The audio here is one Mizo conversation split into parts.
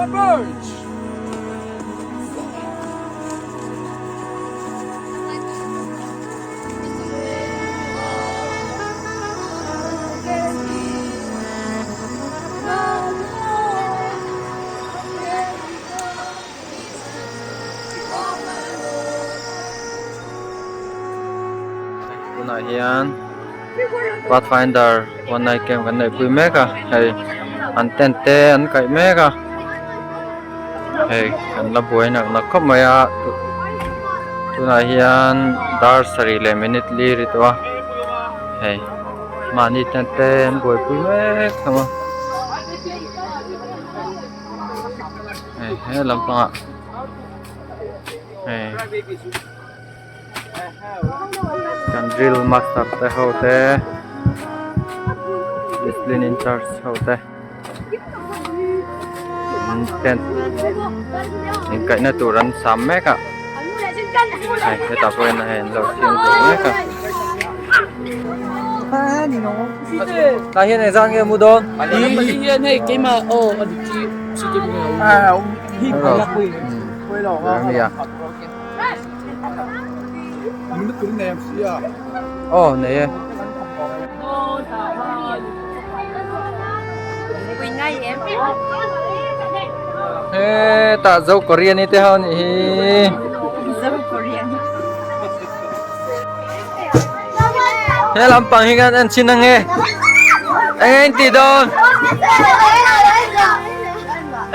Tunah hian pathfinder one night camp kan neihpui mek a hei an tent te an kaih mek a hei kan la buai nak nak khawp mai a tunah hian dar sarih leh minute li ri tawh a hei mahni tent te an buaipui mek hlawm a. Hei he lampangah hei kan drill master te ho te discipline in charge ho te an tent inkaihna tur an sam mek a hei hetah pawh hian hei an lo siam tawh mek a. Tah hian engzat nge mu dawn? Aw nei e. Hetah zo Korean i te ho nih hi. He lampang hi kan en chhin ange eng eng ti dawn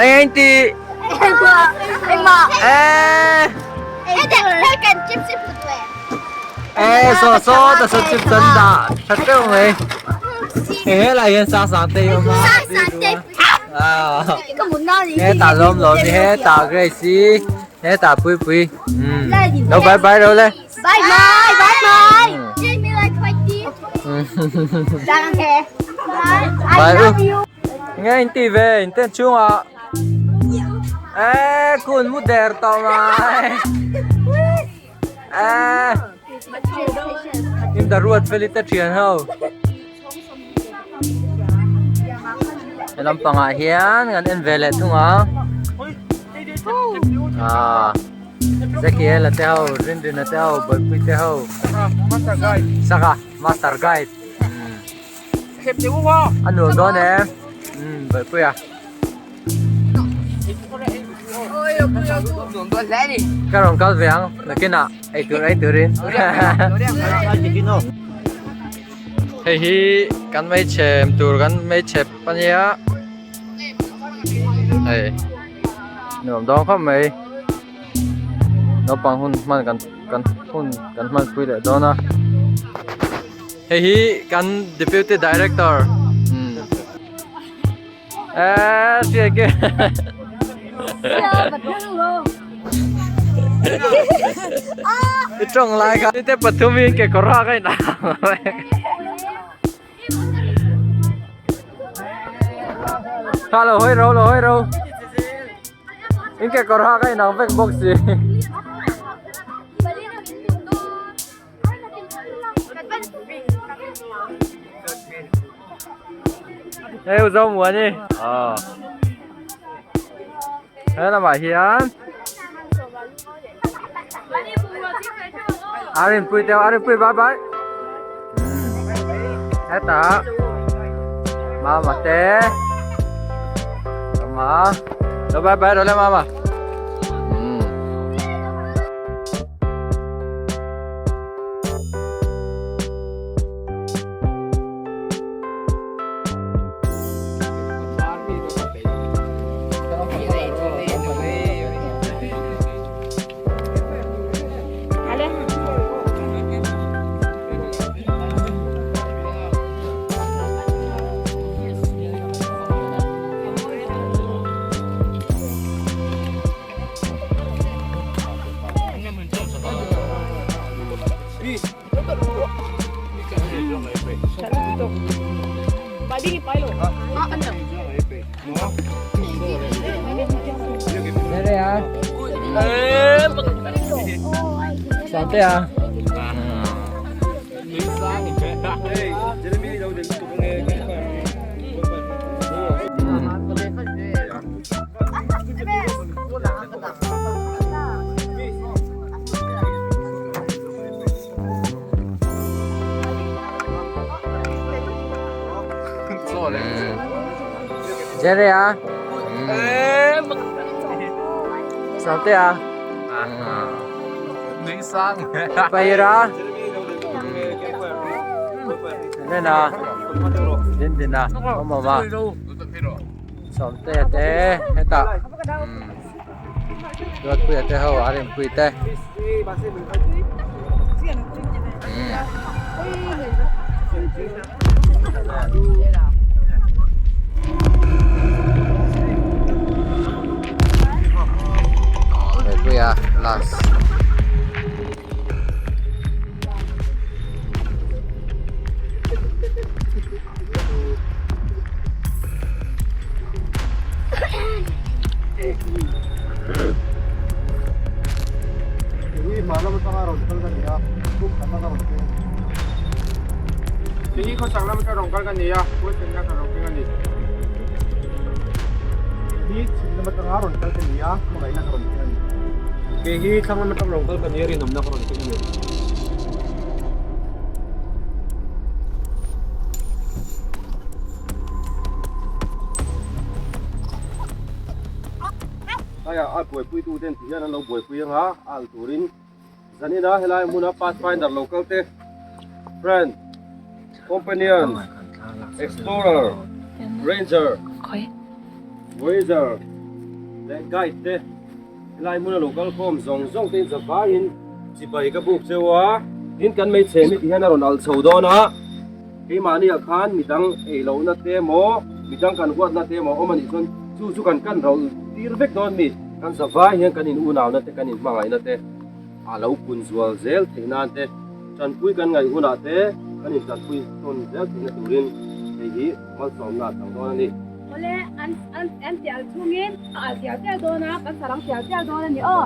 eng eng ti e so so ta so chip chan da tha teuh mai he lai hian sang sang te awm a he ta lawm lawm hi he ta Grace hi he ta pui pui lo bye bye lo le Bye bye, bye bye. Give me like 20. Bye u. Nghe in ti ve, in ten chung ah. Ê, kun mu der tawh mai. Ê. In da ruat fel i te thian ho. He lampangah hian kan en ve leh thung a. Ah. Zekiela te ho, Rinrina te ho, Bawihpui te ho. Master guide. Saka, master guide. A nuam dawn em. Bawihpui a. Ka rawn kal ve ang nakinah eitur ei turin. Hei hi kan meichhem tur kan meichhep a nia hei nuam dawn khawp mai naupang hun hman kan kan hun kan hman pui leh dawn a hei hi kan deputy director eee hriat ke I tawng lai kha te pathum in kekawr hak a inang Kha lo hawi ro lo hawi ro In kekawr hak a inang vek bawk si. Hei u zo muan i aw he lamah hian a rinpui te a rinpui bye bye hetah mama te mama lo bye bye rawh le mama. Sante a. Jerry a. Sawmtea. Pahira. Nena. Dindina. Awmawma. Sawmtea te hetah. Ruatpuia te ho a rinpui te. Ruatpuia last. Aia a buaipui tu ten ti hian an lo buaipui anga a al turin zanin a helai hmuna pathfinder local te friend companion explorer ranger voyager leh guide te Helai hmuna lo kal khawm zawng zawng te in zavaiin chibai ka buk cheu a, tin kan hmeichhe mi ti hian a rawn alh chho dawn a, keimahni ah khan midang ei lohna te emaw midang kan huatna te emaw awm a nih chuan chu chu kan kan ro tir vek dawn mi, kan zavai hian kan in unauna te kan in hmangaihna te a lo pun zual zel theih nan te tanpui kan ngaih hunah te kan in tanpui tawn zel theihna turin hei hi malsawmna a chang dawn a ni. Awle, an an an tial chungin a al tial tial dawn a, kan sarang tial tial dawn a ni aw.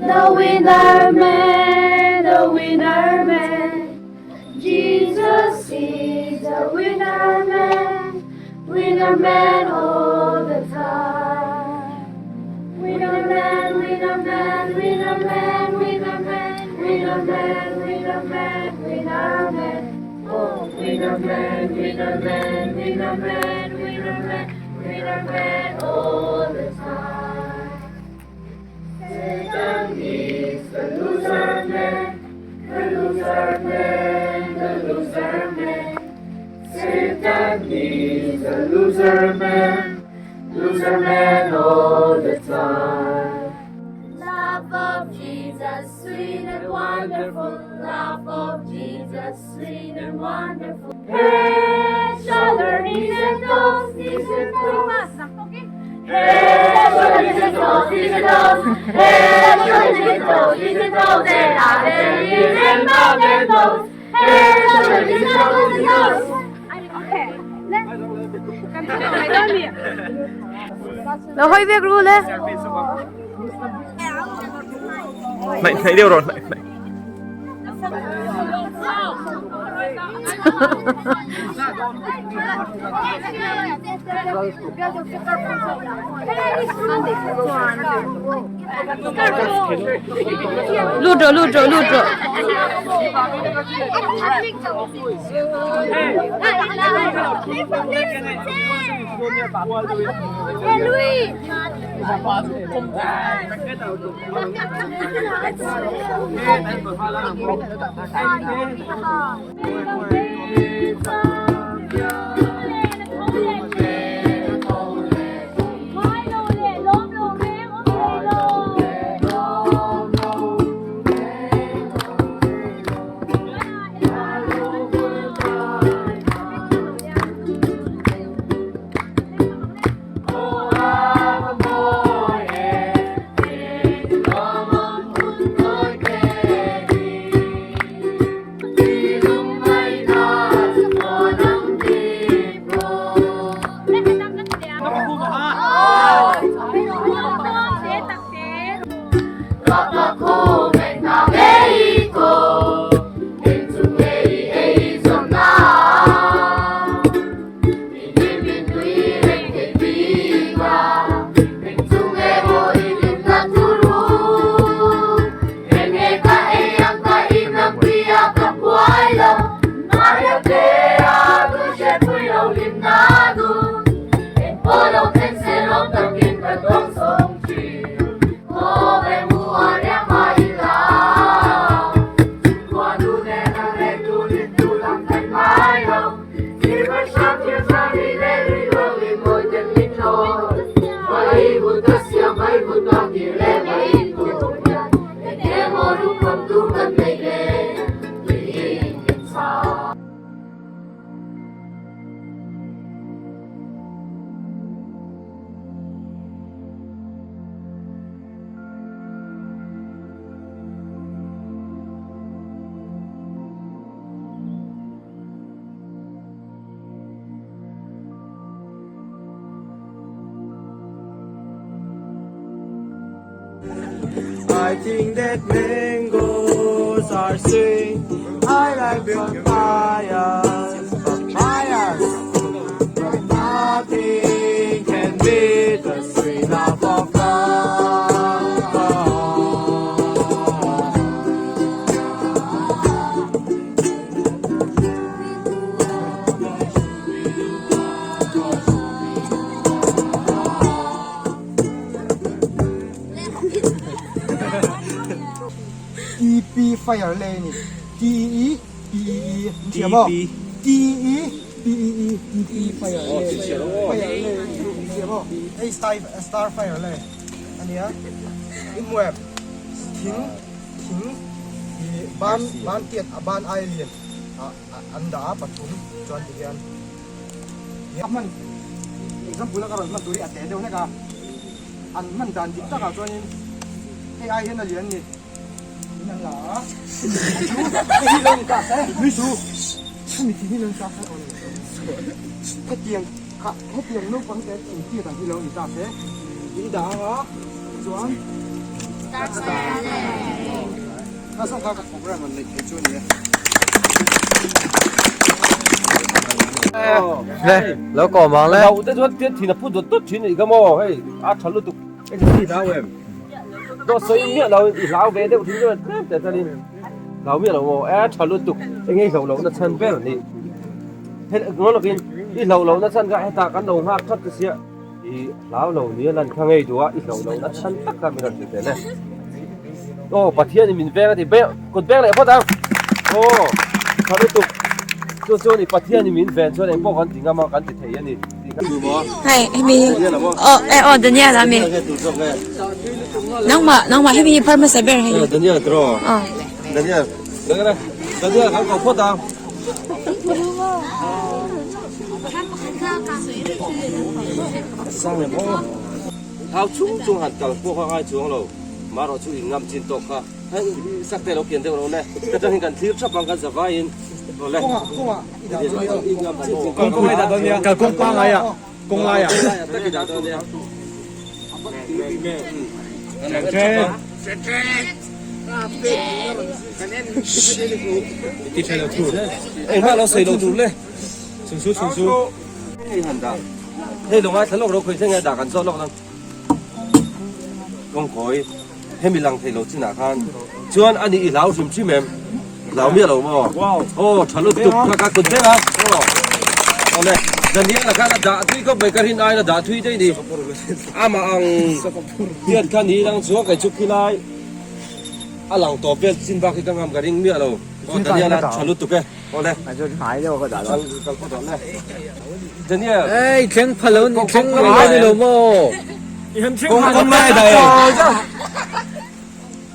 The winner man, the winner man, Jesus is the winner man, winner man all the time. Winner man, winner man, winner man, winner man, winner man, winner man, winner man. Oh, winner man, winner man, winner man, winner man, winner man all the time. Satan is the loser man, the loser man, the loser man. Satan is the loser man, loser man all the time. Love of Jesus, sweet and wonderful. Love of Jesus, sweet and wonderful. Head, shoulder, knees and toes, knees and toes. Head, shoulder, knees and toes, knees and toes. Head, shoulder, knees and toes, knees and toes. And out and ears and mouth and toes. Head, shoulder, knees and toes, knees and toes. Okay, le. Kan thawk mai dawn mi. Lo hawi vek ru le. Hnaih hnaih deuh rawh hnaih hnaih. Lut rawh lut rawh lut rawh. I think that mangoes are sweet. I like papayas, papayas. But nothing can beat the sweet love of God. TP Fire le ni T E P E E thiam aw T E P E E T P Fire le Fire le thiam aw hei star star fire le ania imweb thing thing i ban ban tiat a ban ai lian a an dah a pathum chuan ti hian a hman example a ka rawn hman tur hi a te deuh hlek a an hman dan dik takah chuanin hei ai hian a lian a ni in an la a chu hei hi lo ni ta se nui su hemi thing hi lo ni ta se aw ni hetiang kha hetiang naupang te intiat ang hi lo ni ta se in dah ang a chuan kha zawng kha ka program an neih thei chu a ni e. Le lo kawm ang le. Lo te chuan tian thin a put dawt dawt thin a nih kha maw hei a tha lutuk hei chu i hlau em dawt sawi miah lo i hlau ve deuh thin chuan tlem te chuan in hlau miah lo maw e tha lutuk eng nge i hloh loh na chhan ber ni hei ngaw lovin i hloh loh na chhan kha hetah kan lo nghak that te sia i hlau lo nia lan kha ngei duh a i hloh loh na chhan tak kha min rawn ti tel e aw Pathian in min veng a ti beng kut beng leh phawt ang aw tha lutuk chu chu ni Pathian in min ven chuan engpawh kan ti ngam a kan ti thei a ni Hei hemi aw eh aw Daniel a mi nangmah nangmah hemi hi phar hmasa ber hei Daniel draw Daniel Daniel kan ko phawt ang Thau chung chung han kal pawh kha ngai chuang lo, marawh chu in ngam chin tawk kha heng sak te lo kian deuh lo le, ka tang hi kan thlir thap ang kan za vaiin aw le. In ngam chin chin Kawng kawng kal kawng pangai ah kawng lai ah. Tak i dah dawn nia. Engmah lo sawi lo tur le. Chhungsu chhungsu. Hei han dah. Hei lo ngaithla lawk ro khawi thleng nge dah kan zawt lawk ang. Kawngkawi hemi lang thei lo chinah khan chuan ani i hlau hrim hrim em? Hlau miah lo maw? Aw tha lutuk kha ka kut vek a. Aw awle Daniel a khan a dah thui khawp mai ka rin aiin a dah thui daih ni. Amah ang hian kha ni lang chuan kei chu khilai a lang tawp vel chin bak hi ka ngam ka ring miah lo. Aw Daniel a tha lutuk e. Awle kal phawt ang le. Daniel. Ei thleng pha lo ni thleng ngam lo ni lo maw? Kawng kawng lai dah em?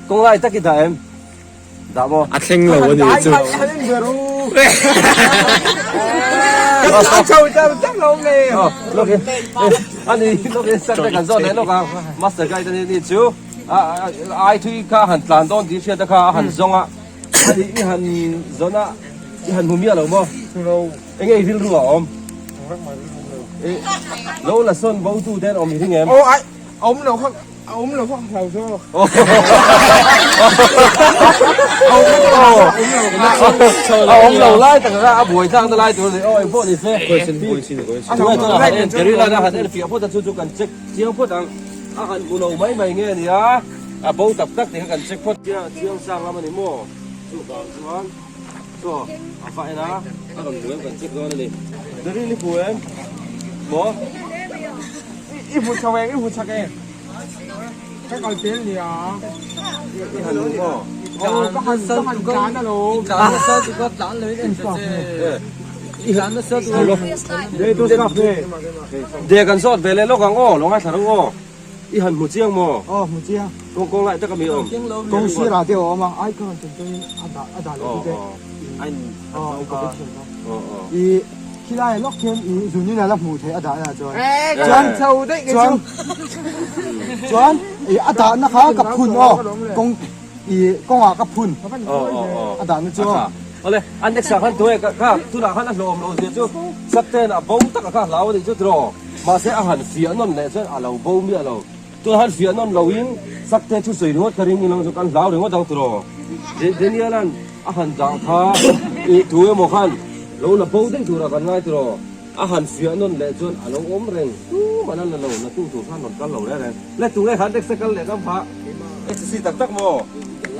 Kawng lai tak i dah em? Dah maw? A thleng lo a ni chu. Ani lawk in sak te kan zawt leh lawk ang. Master guide ani ni chu. Ai thui kha han tlan dawn tih hriat a kha a han zawng a. Ani i han zawn a i han hmu miah lo maw? Enge i rilru a awm? Lo la sawn bo tu te an awm i ring em? Aw ai awm lo kha awm lo kha hlau zawk. A awm lo lai tak kha a buai thlak na lai tur a ni. Aw engpawh ni se. Tunge chuan a han en Terila a han en fiah phawt a chu chu kan check chiang phawt ang. A han hmu lo mai mai nge nia a bo tak tak tih kha kan check phawt. Chiang sang lam a ni maw? Chuvang chuan chaw a va en a. A rawn hmu em kan check dawn a ni. Darin i hmu em? Maw? I hmu chho em? I hmu chak em? Ka kal pel nia. I han hmu maw? Aw ka han ka han tlan a lo. I tlan nasa chu ka tlan lo in en ta che. I tlan nasa chu ka De kan zawt ve leh lawk ang aw, lo ngaithla rawh aw. I han hmu chiang maw? Aw hmu chiang. Kawng kawng lai tak a mi awm. Kawng sir ah te a awm a, ai ka han chen chuan in a dah a dah leh chu te. Aw i connection kha. I khilai lawk khian i zunin a la hmuh theih a dah na chuan. Chuan chuan chuan i a dah na kha ka phun aw kawng i kawngah ka phun a dah na chu aw. Awle a next ah khan tunge kha tunah khan a hlawm loh zia chu sakten a bo tak a kha hlau a nih chu tiraw. Mahse a han fiah nawn leh chuan a lo bo miah lo. Tun han fiah nawn loin Sakte thu sawi ringawt ka ring ilo chu kan hlau ringawt ang tiraw. Daniel-a'n a han dah kha i tu emaw khan lo la bo daih turah kan ngai tiraw. A han fiah nawn leh chuan a lo awm reng tumah an la lo la tu tur khan rawn kal lo reng reng. Le tunge khan next a kal leh ngam phah? Ecstasy tak tak maw?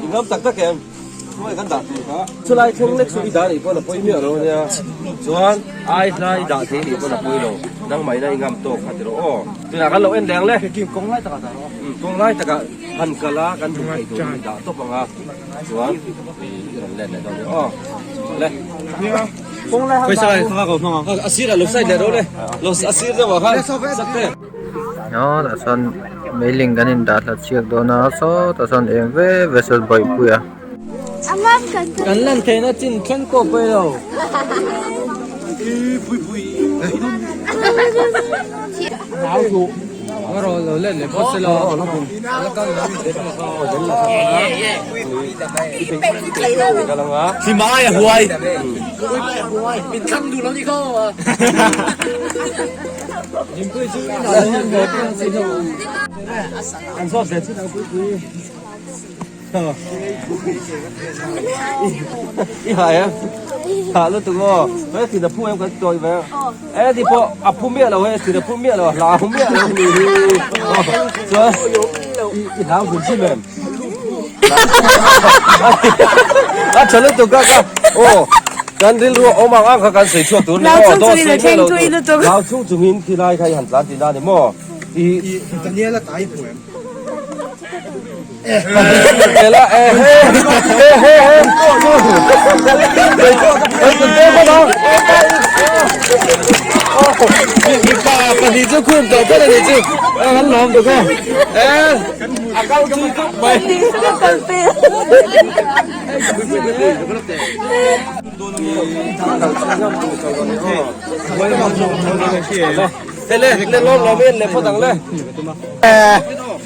I ngam tak tak em? Hruai kan dah tur kha. Chulai thleng lek chu i dah nih pawn a pawi miah lo ania. Chuan ai hla i dah thei nih pawn a pawi lo. Nangmah ina i ngam tawk kha ti rawh aw. Tunah kan lo en leng le. Kawng lai takah dah rawh. Kawng lai takah han kal a kan hmu theih tur i dah tawp ang a. Chuan i rawn let leh dawn nia aw. Le. Kawng lai han dah rawh. A sirah lo side leh rawh le. Lo a sir deuh ah khan sak te. Aw tah chuan meiling kan in dah hlat chhiak dawn a sawtah sawn eng ve ve sawn bawihpui a. Kan lan theihna chin thleng pawh pawi lo. I hai em thah lutuk aw he thil a phu em kan tawi ve e ti pawh a phu miah lo he thil a phu miah lo a hlau miah lo ni hi chuan i hlau hrim hrim em a tha lutuk ka ka aw kan rilru a awm ang ang kha kan sawi chhuak tur ni aw dawt sawi miah lo tur hlau chung chungin khilai kha i han tlan tih na ni maw i Daniela tai hmu em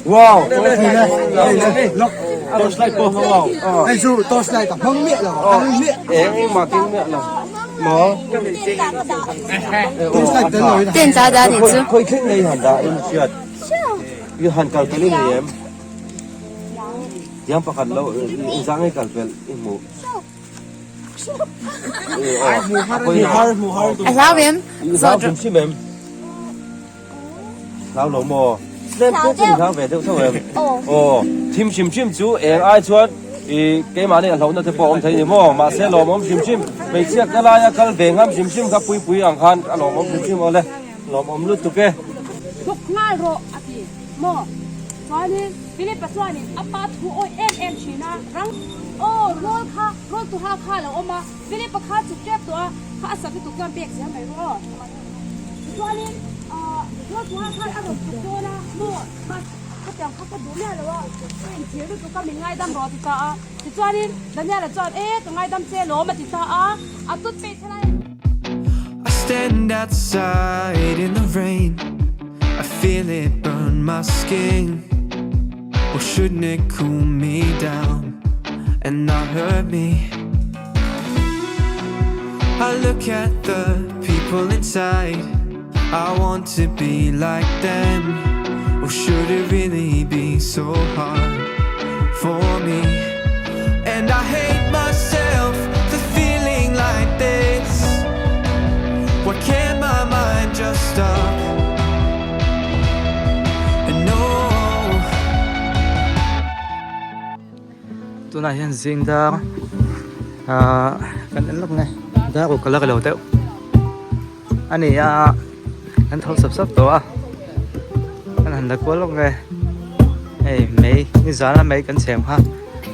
Wow Torchlight pawh hmang lo. Hei chu torchlight a hmang miah lo a hmang miah. Eng mah keng miah lo. Maw. Torchlight tel lo in. Ten ta da ni chu. Khoi thleng nei han dah in hriat. I han kal pel i nei em? Tiang pakhat lo i zang i kal pel i hmuh. A hlau em? I hlau hrim hrim em? Hlau lo maw? Tlem te chu hlau ve deuh tho em? Aw, thim hrim hrim chu eng ai chuan i keimahni a hlauhna te pawh a awm thei ni maw? Mahse lawmawm hrim hrim, hmeichhia ka laia kal ve ngam hrim hrim kha puipui ang khan a lawmawm hrim hrim awle, lawmawm lutuk e. Thawk nghal rawh a ti maw? Chuanin Philip-a chuanin a pa thu awih em em thin a, rang aw rawl kha rawl tuha kha a lo awm a, Philip-a kha chuk tep tawh a, kha a sak lutuk chuan pek zel mai rawh aw. Tichuanin rawl tuha khan a rawn chuk dawn a maw? Khatiang kha ka duh miah lo a, ka inchhir lutuk a min ngaidam rawh a ti ta a. Tichuanin Daniel-a chuan e ka ngaidam che lawm a ti ta a, a tut peih thlai. I stand outside in the rain I feel it burn my skin Or shouldn't it cool me down and not hurt me I look at the people inside I want to be like them Or should it really be so hard for me And I hate myself for feeling like this Why can't my mind just stop And no Tunah hian zing dar ah kan en lawk nge. Dar ruk ka la rilo deuh a ni a kan tho sap sap tawh a kan han la kual lawk nge hei mei nizan a mei kan chhem kha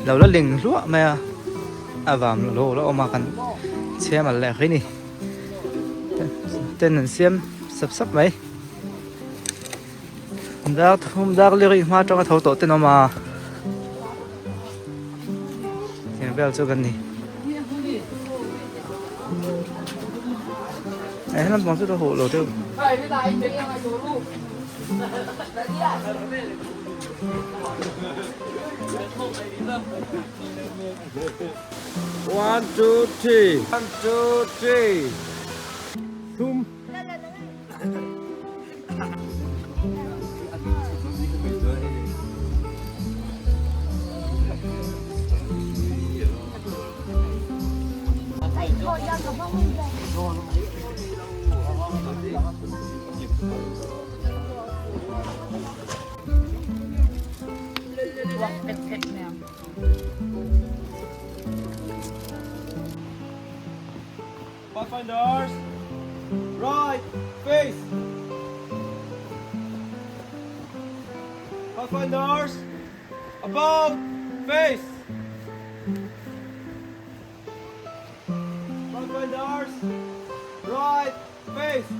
lo la ling hluah mai a a vam lo la awm a kan chhem al leh rih a ni ten an siam sap sap mai. Dar thum dar lirih hma atanga tho tawh ten awm a tiang vel chu kan ni eh helam pang chu ka huh lo deuh One two three one two three thum Pathfinders, right face. Pathfinders, about face. Pathfinders, right face.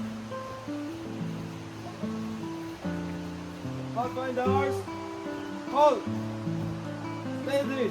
Pathfinders, hold. Steady.